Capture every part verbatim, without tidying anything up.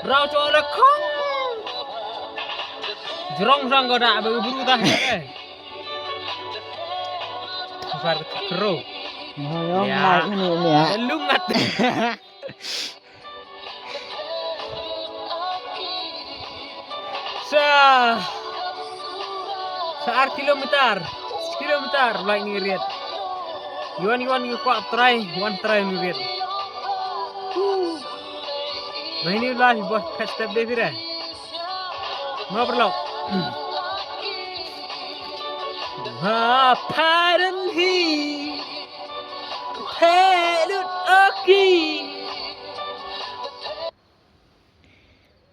Rau cho la khong. Jrong jrong ko da ba bru da. Eh. Bar kro. Mo yo, ya, mai ini ni ya. Lungat. Sa, sa ar kilometer, kilometer, lai ni riat. Yuan, yuan, yu kwah try, wan try ni riat. Mai ni lah, buat kat step deh pira. Ma perlok. Ma pardon hi. Pelut oki.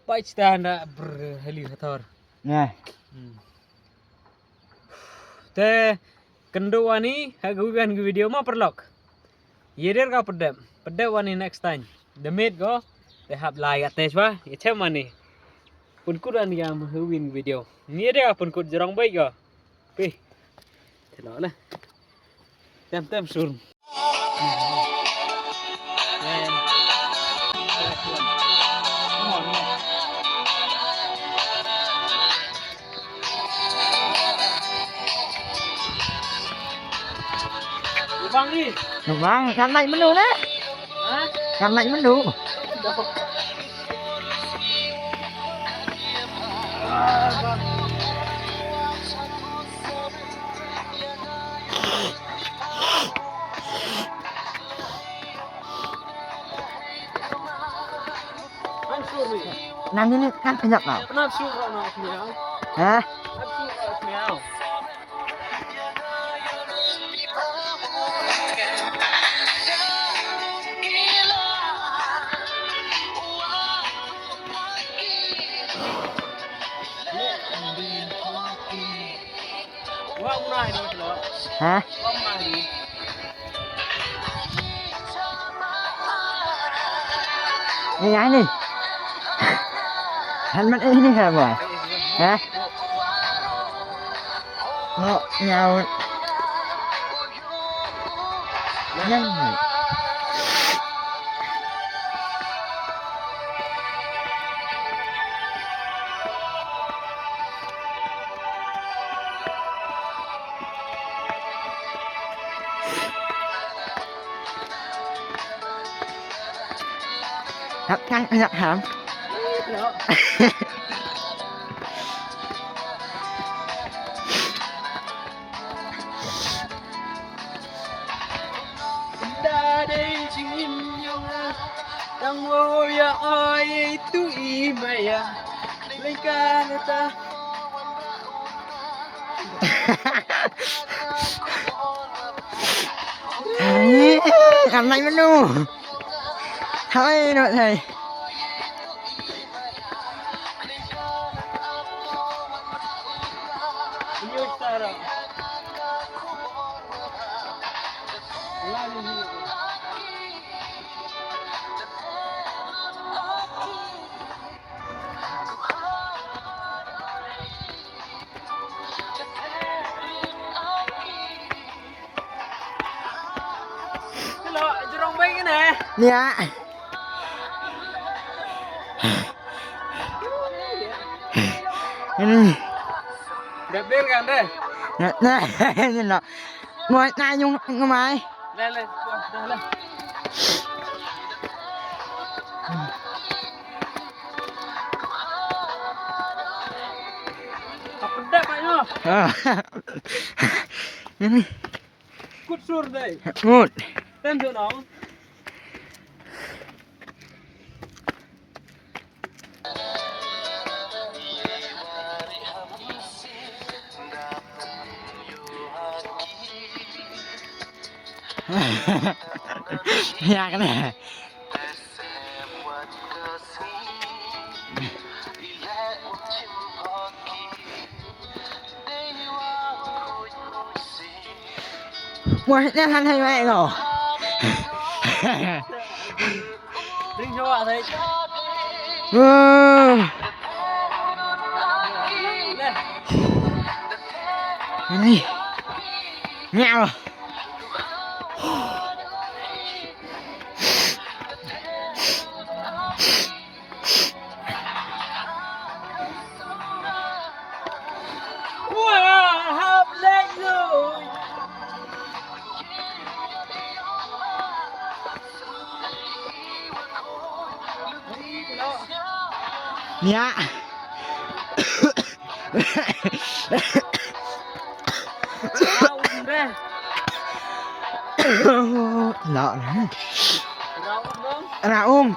Bai cita anda berheli hator. Nah. Hmm. Te kendo wani ha gwi wan gwi video ma perlok. Yeder ka pedep. Pedep wani next time. Demit ko. Te hap lai ka tes ba. Ye chem wani. Pun kut wani ka ma gwi video. Ni yeder ka pun kut jerong bai ko. Pi. Te lo lah. Tem tem sur. Bang ni. Bang, kan naik menu ni? Ha? Kan naik menu. Nanti ni kan penyap tau. Hah? Hah? Ni ai ni. Helmet ini ha, boy? Hah? Ngo nyaut. Yang ni. Hap kan anak ham. Da dei jingim jong nga, tang wo ya ai tu i maya. Lengkan ta. Hai, kan naik menu. Hai, nak hai. Hello, jrong bai kene. Nia. Ini. Dapir kan deh. Nah, nah, ini no. Mo na yung ngumai. Le, le, le, le. Apa dah, Pak, no? Ah. Ini. Kut sur dai. Kut. Tem tu no. Ya kena. Wah, dah han hai mai kau. Ding jawab, Thai. Wah. Ini. Miau. Nia. Raum.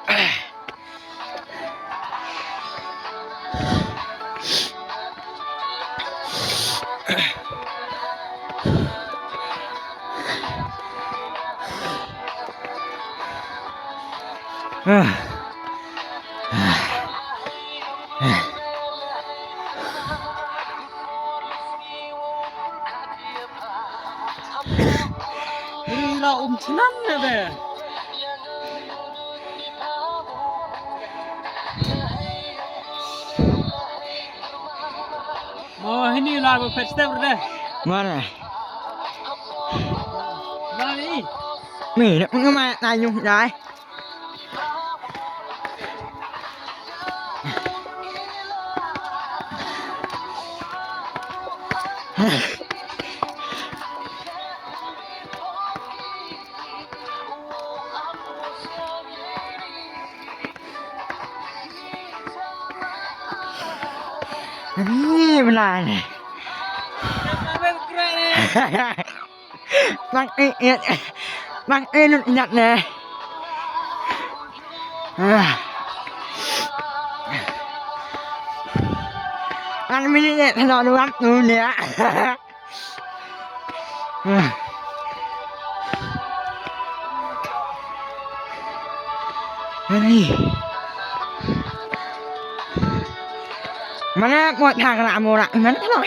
Ri la um chnan ne be. Mo hini la ba pet step de. Mana? Mana ni? Mi nak mengemai tayung dai. Ni benar ni. Bang eh eh bang eh nun nyat ne. Ah. Bang mini ne thano nuam tu ne. Ah. Ani. Mana mo thang na mo na mana thano.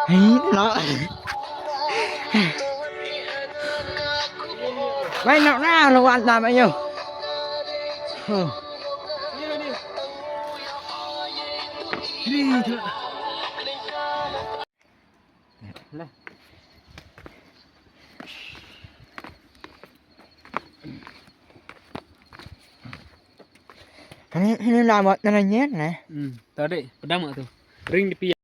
Hei, lo. Mai nok na lo wan dam ayo. Huh. Kani hini la mot na nyen ne. Hmm, tadi pedang mak tu. Ring di pia.